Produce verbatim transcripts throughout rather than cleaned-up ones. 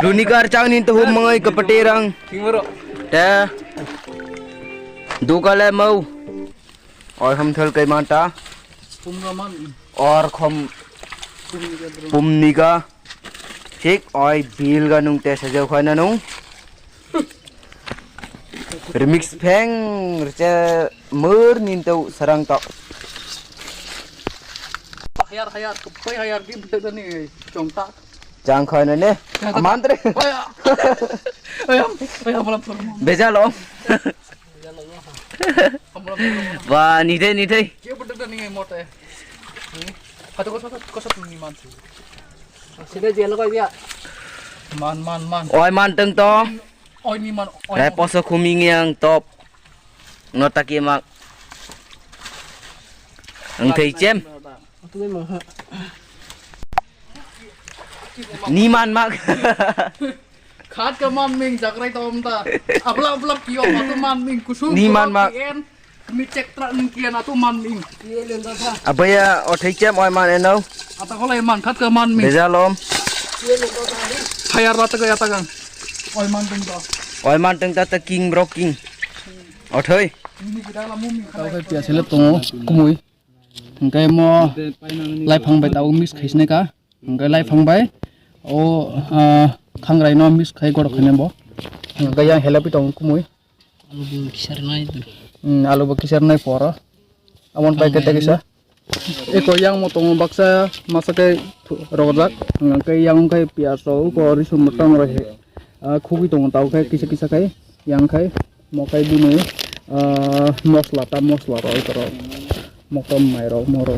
Runikar chang nin to hum mangai kapate rang. Te. Dukale mau. Oi ham thal kai manta. Or khom pumniga. Thik oi bil ga nung te sajau khai na nung. Remix pheng rche mur nin to sarang to. Hayar, hayar, koi hayar ki bete ni chongta. Chang khai na ne. Aman tre. Oya. Oya, oya, malam, malam. Bejalo. Ba, ni dei, ni dei. Ke bete ni mote. Hatu kosa, kosa ni man. Sida jelo ko ya. Man, man, man. Oi man teng to. Oi ni man. Oi. Rai poso khuming yang top. No taki mak. Ang thei chem. Ni man mak. Khat ka man ming jakrai tom ta. Ablap ablap kio ma tu man ming kusum. Ni man mak. Mi chek tra ning kian atu man ning. Abaya othai chem oi man eno. Ata kolai man khat ka man mi. Bejalom. Hayar rata ka yata kang. Oi man tung to. Oi man tung ta ta king bro king. Othai. Ini kita la mumi khat. Tau kai pia selep tongo kumui. Hingkai mo lai phang bai tau mix khaisne ka. Hingkai lai phang bai. O khangrai no mix khai gorok khaine bo. Hingkai yang helapi tongo kumui. Alu bo kisar nai tu. Hmm, alu bo kisar nai poro. Amon pai kete kisa. Eko yang mo tongo baksa masa kai rojak. Hingkai yang kai pias rok ko risum tang rok he. Ah, khubi tongo tau kai kisa kisa kai. Yang kai mo kai bini. Ah, mosla ta mosla rok ito rok. Mokto mai rok moro.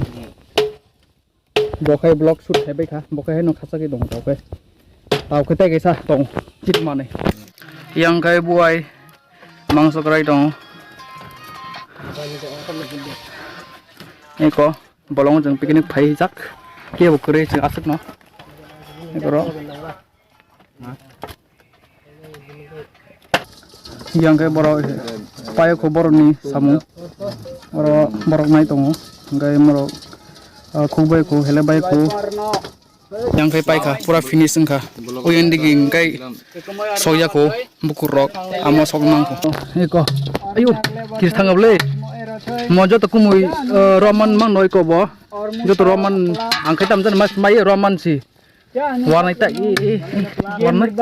Bo khe vlog shoot khai bai kha, bo khe no khachagwi tongo tao khe. Tao khe tei kaisa tong chit manwi. Yang khai buai mangso kwrai tongo. Eko bolong jeng picnic phai jak. Kebo kwrwi chwng aswk no. Eko ro. Yang khe borok paio kho borokni samung. Oro borok nai tongo. Hingkhe borok, ah, khuk bai kho, hele bai kho. Yang khe paikha, pura finish wngkha. Oyang digi hingkhe sokya kho, bukur rok, amo sok nang kho. Eko, ayo, kis thangab le. Mo joto kumui, ah, roman mang noi ko bo. Joto roman, ang khe tamjani mas mai roman si. Warnai ta, i, i, i, warnai.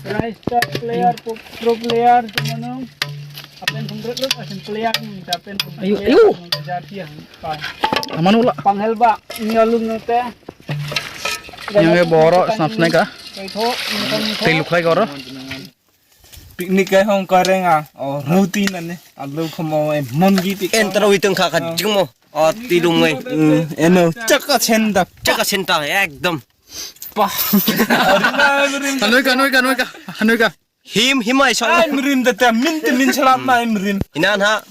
Rice star player, pro, pro player, manung. Apen hundred lo, asen player ni, apen hundred. Ayo, player, ayo. Jatia, pa. Amanu la. Panghel ba, ni alum nute. Yang e boro snap snai ka. Kaitho, ni. Tei lukhai goro. Picnic kai hong kareng a, o roti nani, alu khomo e mongi tik. Entro witeng kha kha jingmo, o tilung ngai. Mm, eno chaka senda. Chaka senda, ekdom. Pa. Hanoi ka, hanoi ka, hanoi ka, hanoi ka. Him, him ai sa. Ai mrim da ta, min te min salam na ai mrim. Inan ha.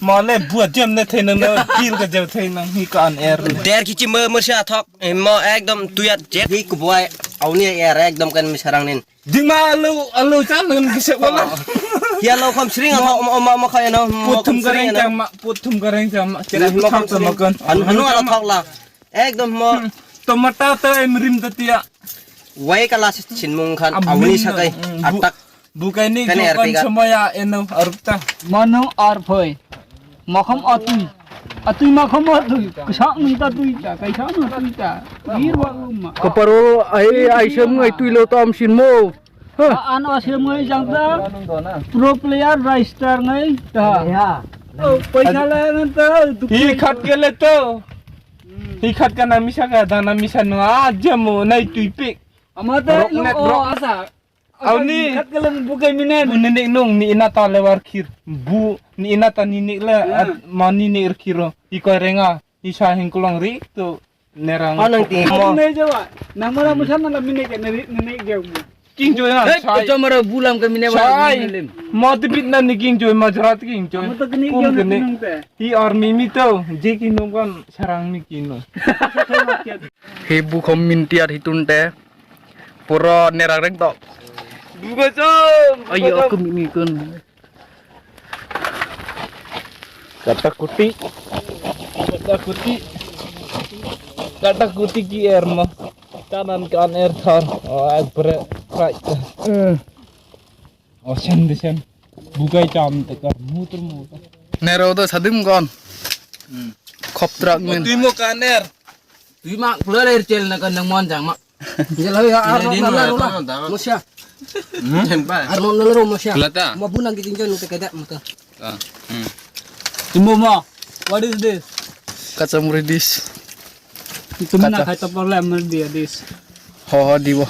Male bua jam ne thai nang na, bil ka jam thai nang hi kan er. Der kichi mer mer sa thok, mo ekdom tuyat jet. Hi ku boy, auni er ekdom kan mi sarang nin. Dima alu, alu chan ngun kisa wala. Hi alu kham sring ama, ama, ama, ama kaya no. Putum gareng jama, putum gareng jama. Kira putum sama kan. Hanu, hanu ala thok la. Ekdom mo. Tomata ta em rim ta tia. Wai kala sinmung khan, abuni sakai. Atak. Bukai ni jokan samaya eno arupta. Mano arphoi. Makham atui. Atui makham atui. Kisa nung ta tui ta, kaisa nung tui ta. Gir wa umma. Kaparo ai, ai sem ngai tui lo tam sin mo. Ha. Ano sem ngai jang ta. Pro player rice star ngai ta. Ya. Oh, paisa la ngan ta. Hi khat kele to. Hi khat kana misa ka dana misa no a jemo nai tui pik. Ama ta no o asa. Auni khat kalang bukai minen. Bu nini nung ni ina ta lewar khir. Bu ni ina ta nini le ma nini khiro. Ikoi renga. Isa hingkulong ri tu nerang. Anang ti mo. Nai jawa. Namara musan na mine ke nini nini ge. King joy na. Hei, sai. Jomara bulam ke mine. Sai. Mo tibit na ni king joy ma jrat king joy. Mo to kini kum kini. Hi ar mi mi to je ki nung kan sarang mi kino. Hi bu khom min tiar hi tun te. Pura nerak reng tok. Buka jom. Ayo aku mimi kun. Kata kuti. Kata kuti. Kata kuti ki er mo. Kanan kan er thar. Oh, ekbare. Pai. Eh. Osen desen. Bukai cham teka mutur mutur. Nero do sadim gon. Khop trak men. Tui mo kaner. Tui ma kula ler chel na kan nang mon jang ma. Jel hoi ar mo na ro ma. Mosia. Ar mo na ro mosia. Lata. Mo bunang ki jingjang nute keda mata. Timo mo. What is this? Kacamuri dish. Tumi na khai to porle amar dia dish. Ho ho dibo.